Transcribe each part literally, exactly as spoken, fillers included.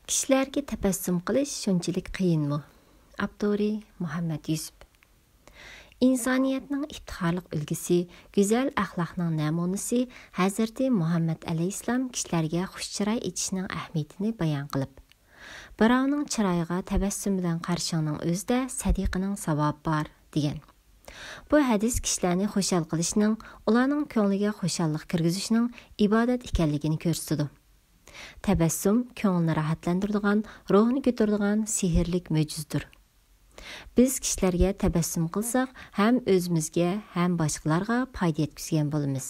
كىشىلەرگە تەبەسسۇم قىلىش شۇنچىلىك قىيىنمۇ؟ ئاپتورى: مۇھەممەد يۈسۈپ. ئىنسانىيەتنىڭ ئىپتىخارلىق ئۈلگىسى، گۈزەل ئەخلاقنىڭ نەمۇنىسى ھەزرىتى مۇھەممەد ئەلەيھىسسالام كىشىلەرگە خۇش چىراي ئېچىشنىڭ ئەھمىيىتىنى بايان قىلىپ، بىراۋنىڭ چىرايىغا تەبەسسۇم بىلەن قارىشىڭنىڭ ئۆزىدە سەدىقىنىڭ ساۋابى بار، دېگەن. بۇ ھەدىس كىشىلەرنى خۇشال قىلىشنىڭ، ئۇلارنىڭ كۆڭلىگە خۇشاللىق كىرگۈزۈشنىڭ ئىبادەت ئىكەنلىكىنى كۆرسىتىدۇ. تەبەسسۇم كۆڭۈلنى راھەتلەندۈرىدىغان، روھنى كۆتۈرىدىغان سېھىرلىك مۆجىزىدۇر. بىز كىشىلەرگە تەبەسسۇم قىلساق، ھەم ئۆزىمىزگە، ھەم باشقىلارغا پايدا يەتكۈزگەن بولىمىز.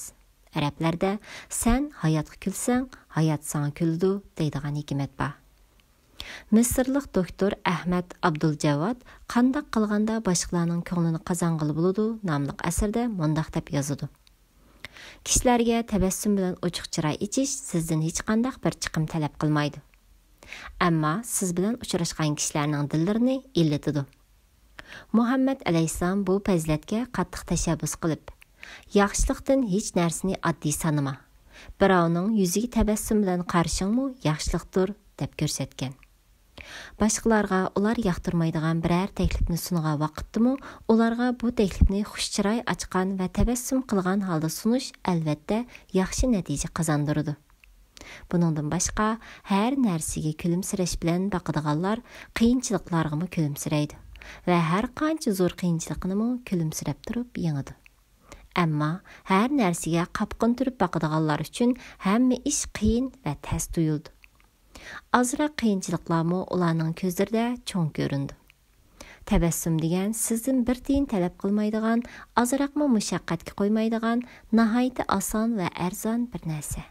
ئەرەبلەردە «سەن ھاياتقا كۈلسەڭ، ھايات ساڭا كۈلىدۇ» دەيدىغان ھېكمەت بار. مىسىرلىق دوكتور ئەھمەد ئابدۇلجاۋاد «قانداق قىلغاندا باشقىلارنىڭ كۆڭلىنى قازانغىلى بولىدۇ» ناملىق ئەسىرىدە مۇنداق دەپ يازىدۇ: «كىشىلەرگە تەبەسسۇم بىلەن ئوچۇق چىراي ئېچىش سىزدىن ھېچقانداق بىر چىقىم تەلەپ قىلمايدۇ. ئەمما سىز بىلەن ئۇچراشقان كىشىلەرنىڭ دىللىرىنى ئىللىتىدۇ.» مۇھەممەد ئەلەيھىسسالام بۇ پەزىلەتكە قاتتىق تەشەببۇس قىلىپ، «ياخشىلىقتىن ھېچ نەرسىنى ئاددىي سانىما. بىراۋنىڭ يۈزىگە تەبەسسۇم بىلەن قارىشىڭمۇ ياخشىلىقتۇر» دەپ كۆرسەتكەن. باشقىلارغا ئۇلار ياقتۇرمايدىغان بىرەر تەكلىپنى سۇنغان ۋاقىتتىمۇ ئۇلارغا بۇ تەكلىپنى خۇش چىراي ئاچقان ۋە تەبەسسۇم قىلغان ھالدا سۇنۇش، ئەلۋەتتە، ياخشى نەتىجە قازاندۇرىدۇ. بۇنىڭدىن باشقا، ھەر نەرسىگە كۈلۈمسىرەش بىلەن باقىدىغانلار قىيىنچىلىقلارغىمۇ كۈلۈمسىرەيدۇ ۋە ھەر قانچە زور قىيىنچىلىقنىمۇ كۈلۈمسىرەپ تۇرۇپ يېڭىدۇ. ئەمما ھەر نەرسىگە قاپىقىنى تۈرۈپ باقىدىغانلار ئۈچۈن ھەممە ئىش قىيىن ۋە تەس تۇيۇلىدۇ. ئازراق قىيىنچىلىقلارمۇ ئۇلارنىڭ كۆزلىرىدە چوڭ كۆرۈنىدۇ. تەبەسسۇم دېگەن سىزدىن بىر تىيىن تەلەپ قىلمايدىغان، ئازراقمۇ مۇشەققەتكە قويمايدىغان، ناھايىتى ئاسان ۋە ئەرزان بىر نەرسە.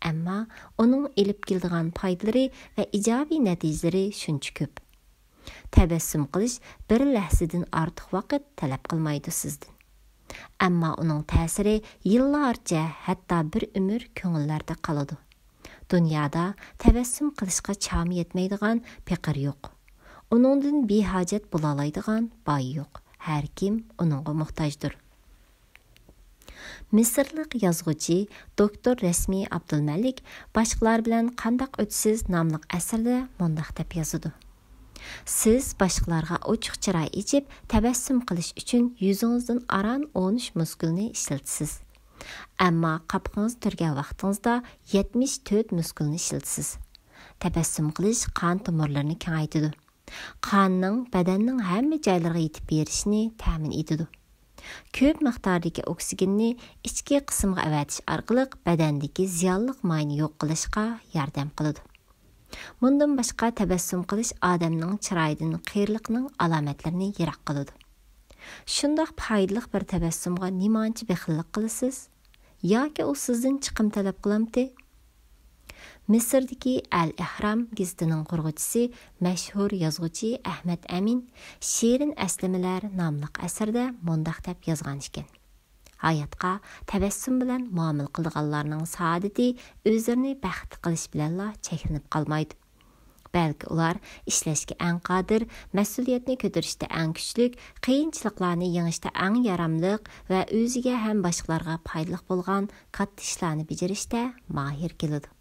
ئەمما ئۇنىڭ ئېلىپ كېلىدىغان پايدىلىرى ۋە ئىجابىي نەتىجىلىرى شۇنچە كۆپ. تەبەسسۇم قىلىش بىر لەھزىدىن ئارتۇق ۋاقىت تەلەپ قىلمايدۇ سىزدىن. ئەمما ئۇنىڭ تەسىرى يىللارچە، ھەتتا بىر ئۆمۈر كۆڭۈللەردە قالىدۇ. دۇنيادا تەبەسسۇم قىلىشقا چامى يەتمەيدىغان پېقىر يوق. ئۇنىڭدىن بىھاجەت بولالايدىغان باي يوق. ھەر كىم ئۇنىڭغا موھتاجدۇر. مىسىرلىق يازغۇچى دوكتور رەسمىي ئابدۇلمەلىك «باشقىلار بىلەن قانداق ئۆتىسىز» ناملىق ئەسىرىدە مۇنداق دەپ يازىدۇ: «سىز باشقىلارغا ئوچۇق چىراي ئېچىپ، تەبەسسۇم قىلىش ئۈچۈن يۈزىڭىزدىن ئاران ئون ئۈچ مۇسكۇلنى ئىشلىتىسىز. ئەمما قاپىقىڭىز تۈرگەن ۋاقتىڭىزدا يەتمىش تۆت مۇسكۇلنى ئىشلىتىسىز. تەبەسسۇم قىلىش قان تومۇرلىرىنى كېڭەيتىدۇ. قاننىڭ بەدەننىڭ ھەممە جايلىرىغا يېتىپ بېرىشىنى تەمىن ئېتىدۇ. كۆپ مىقداردىكى ئوكسىگېننى ئىچكى قىسىمغا ئەۋەتىش ئارقىلىق بەدەندىكى زىيانلىق ماينى يوق قىلىشقا ياردەم قىلىدۇ. بۇندىن باشقا، تەبەسسۇم قىلىش ئادەمنىڭ چىرايىدىن قېرىلىقنىڭ ئالامەتلىرىنى يىراق قىلىدۇ.» شۇنداق پايدىلىق بىر تەبەسسۇمغا نېمانچە بېخىللىق قىلىسىز؟ ياكى ئۇ سىزدىن چىقىم تەلەپ قىلامتى؟ مىسىردىكى ئەل ئەھرام گېزىتىنىڭ قۇرغۇچىسى، مەشھۇر يازغۇچى ئەھمەد ئەمىن «شېرىن ئەسلىمىلەر» ناملىق ئەسىرىدە مۇنداق دەپ يازغان ئىكەن: «ھاياتقا تەبەسسۇم بىلەن مۇئامىلە قىلىدىغانلارنىڭ سائادىتى ئۆزلىرىنى بەختلىك قىلىش بىلەنلا چەكلىنىپ قالمايدۇ. بەلكى ئۇلار ئىشلەشكە ئەڭ قادىر، مەسئۇلىيەتنى كۆتۈرۈشتە ئەڭ كۈچلۈك، قىيىنچىلىقلارنى يېڭىشتە ئەڭ ياراملىق ۋە ئۆزىگە ھەم باشقىلارغا پايدىلىق بولغان كاتتا ئىشلارنى بېجىرىشتە ماھىر كېلىدۇ.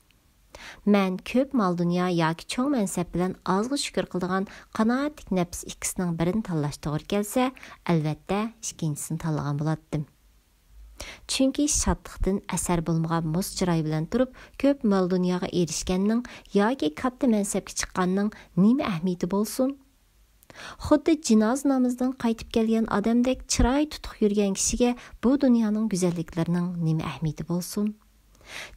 مەن كۆپ مال-دۇنيا ياكى چوڭ مەنسەپ بىلەن ئازغا شۈكۈر قىلىدىغان قانائەتلىك نەپس ئىككىسىنىڭ بىرىنى تاللاش توغرا كەلسە، ئەلۋەتتە، ئىككىنچىسىنى تاللىغان بولاتتىم. چۈنكى شادلىقتىن ئەسەر بولمىغان مۇز چىراي بىلەن تۇرۇپ، كۆپ مال-دۇنياغا ئېرىشكەننىڭ ياكى كاتتا مەنسەپكە چىققاننىڭ نېمە ئەھمىيىتى بولسۇن؟ خۇددى جىنازا نامىزىدىن قايتىپ كەلگەن ئادەمدەك چىراي تۇتۇق يۈرگەن كىشىگە بۇ دۇنيانىڭ گۈزەللىكلىرىنىڭ نېمە ئەھمىيىتى بولسۇن؟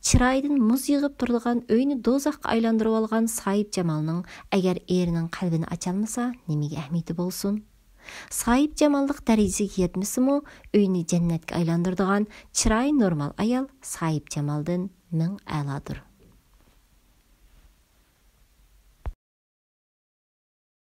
چىرايىدىن مۇز يېغىپ تۇرىدىغان ئۆينى دوزاخقا ئايلاندۇرۇۋالغان ساھىبجامالنىڭ ئەگەر ئېرىنىڭ قەلبىنى ئاچالمىسا، نېمىگە ئەھمىيىتى بولسۇن؟ ساھىبجاماللىق دەرىجىسىگە يەتمىسىمۇ، ئۆينى جەننەتكە ئايلاندۇرىدىغان چىرايى نورمال ئايال ساھىبجامالدىن مىڭ ئەلادۇر.